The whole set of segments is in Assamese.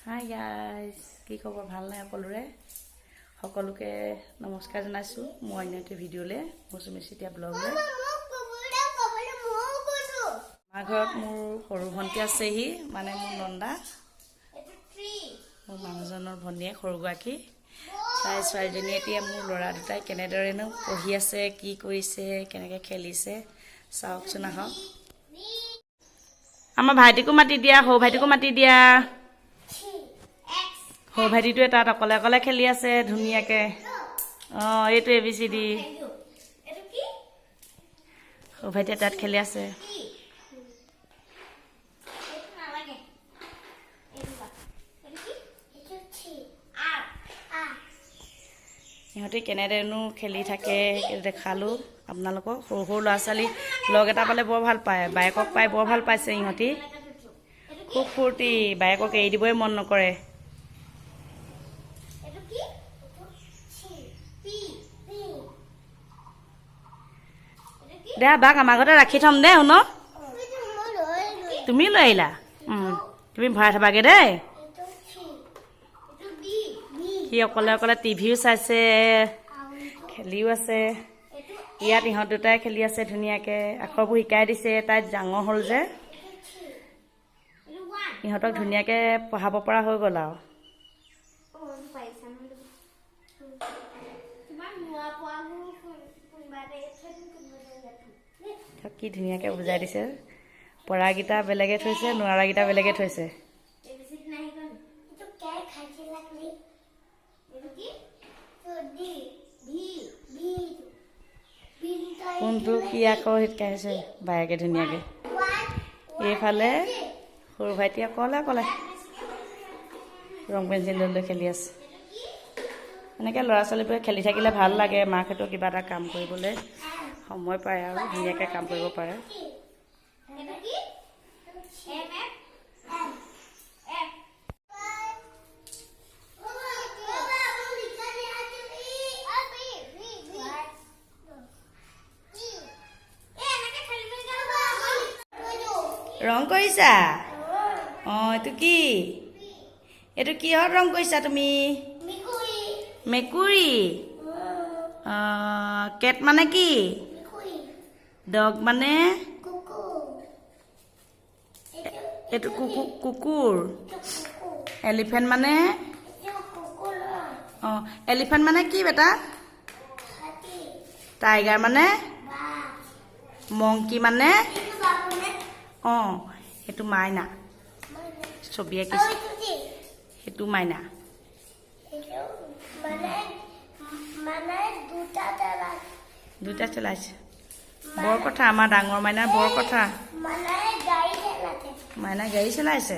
হাই গাইজ, কি খবৰ? ভাল নাই সকলোৰে? সকলোকে নমস্কাৰ জনাইছোঁ মই অন্য এটি ভিডিঅ'লৈ, মৌচুমী চেতিয়া ব্লগলৈ। আমাৰ ঘৰত মোৰ সৰু ভণ্টি আছেহি, মানে মোৰ নন্দা, মোৰ মানুহজনৰ ভনীয়েক সৰুগৰাকী। তাই ছোৱালীজনীয়ে এতিয়া মোৰ ল'ৰা দুটাই কেনেদৰেনো পঢ়ি আছে, কি কৰিছে, কেনেকৈ খেলিছে চাওকচোন আহক। আমাৰ ভাইটিকো মাতি দিয়া, সৰু ভাইটিকো মাতি দিয়া। সৰু ভাইটিটোৱে তাত অকলে অকলে খেলি আছে ধুনীয়াকে। অঁ, এইটো এ বি চি ডি। সৰু ভাইটিয়ে তাত খেলি আছে। ইহঁতে কেনেদৰেনো খেলি থাকে দেখালোঁ আপোনালোকক। সৰু সৰু ল'ৰা ছোৱালী লগ এটা পালে বৰ ভাল পায়, বায়েকক পাই বৰ ভাল পাইছে ইহঁতি, খুব ফূৰ্তি, বায়েকক এৰি দিবই মন নকৰে। দে বাক আমাৰ ঘৰতে ৰাখি থ'ম দেই। শুন, তুমি লৈ আহিলা, তুমি ভৰাই থবাগৈ দেই। সি অকলে অকলে টিভিও চাইছে, খেলিও আছে। ইয়াত ইহঁত দুটাই খেলি আছে ধুনীয়াকৈ, আখৰবোৰ শিকাই দিছে। তাই ডাঙৰ হ'ল যে, ইহঁতক ধুনীয়াকৈ পঢ়াব পৰা হৈ গ'ল আৰু। কি ধুনীয়াকৈ বুজাই দিছে। পৰাকেইটা বেলেগে থৈছে, নোৱাৰাকেইটা বেলেগে থৈছে। কোনটো কি আখৰ শিকাইছে বায়েকে ধুনীয়াকৈ। এইফালে সৰু ভাইটিয়ে অকলে অকলে ৰং পেঞ্চিল লৈ লৈ খেলি আছে। এনেকৈ ল'ৰা ছোৱালীবোৰে খেলি থাকিলে ভাল লাগে, মাকহঁতেও কিবা এটা কাম কৰিবলৈ সময় পায় আৰু ধুনীয়াকৈ কাম কৰিব পাৰে। ৰং কৰিছা? অঁ, এইটো কি? এইটো কিহত ৰং কৰিছা তুমি? মেকুৰী। কেট মানে কি? ডগ মানে এইটো কুকুৰ। এলিফেণ্ট মানে? অঁ, এলিফেণ্ট মানে কি বেটা? টাইগাৰ মানে? মংকি মানে? অঁ, সেইটো মাইনা, ছবি আঁকিছে, সেইটো মাইনা। দুটা চলাইছে। বৰ কথা, আমাৰ ডাঙৰ মাইনাৰ বৰ কথা। মাইনা গাড়ী চলাইছে।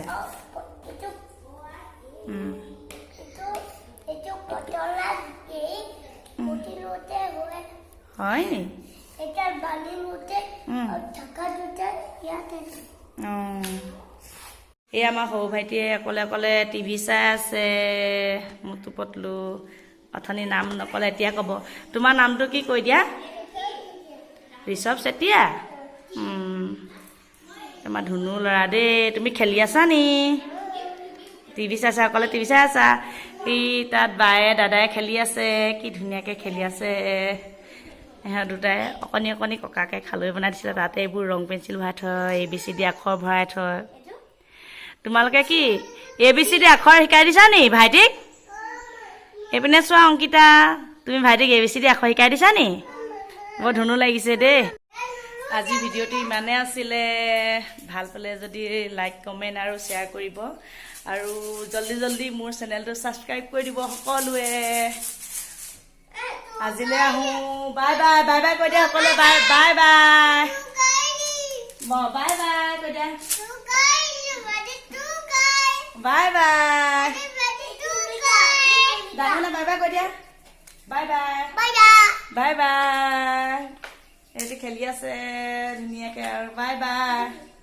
হয় নি? এই আমাৰ সৰু ভাইটিয়ে অকলে অকলে টিভি চাই আছে। মোটু পটলু, অথনি নাম নক'লে এতিয়া ক'ব। তোমাৰ নামটো কি কৈ দিয়া? ঋষভ চেতিয়া। তোমাৰ ধুনু ল'ৰা দেই। তুমি খেলি আছা নি? টিভি চাইছা, অকলে টিভি চাই আছা? সি তাত বায়ে দাদাই খেলি আছে, কি ধুনীয়াকৈ খেলি আছে। ইহঁত দুটাই অকণি অকণি ককাকে খালৈ বনাই দিছিলে, তাতে এইবোৰ ৰং পেঞ্চিল ভৰাই থয়, এ বি চি ডি আখৰ ভৰাই থয়। তোমালোকে কি এ বি চি ডি আখৰ শিকাই দিছা নি ভাইটিক? এইপিনে চোৱা অংকিতা, তুমি ভাইটিক এ বি চি ডি আখৰ শিকাই দিছা নি? বৰ ধুনু লাগিছে দেই। আজি ভিডিঅ'টো ইমানেই আছিলে। ভাল পালে যদি লাইক, কমেণ্ট আৰু শ্বেয়াৰ কৰিব, আৰু জল্দি জল্দি মোৰ চেনেলটো ছাবস্ক্ৰাইব কৰি দিব সকলোৱে। আজিলৈ আহোঁ, বাই বাই। বাই বাই কৈ দিয়া সকলোৱে। Bye bye bye bye bye কৈ দিয়া। বাই বাই ডাঙৰ, বাই বাই কৈ দিয়া। Bye bye bye bye. এইটো খেলি আছে ধুনীয়াকৈ আৰু। Bye bye.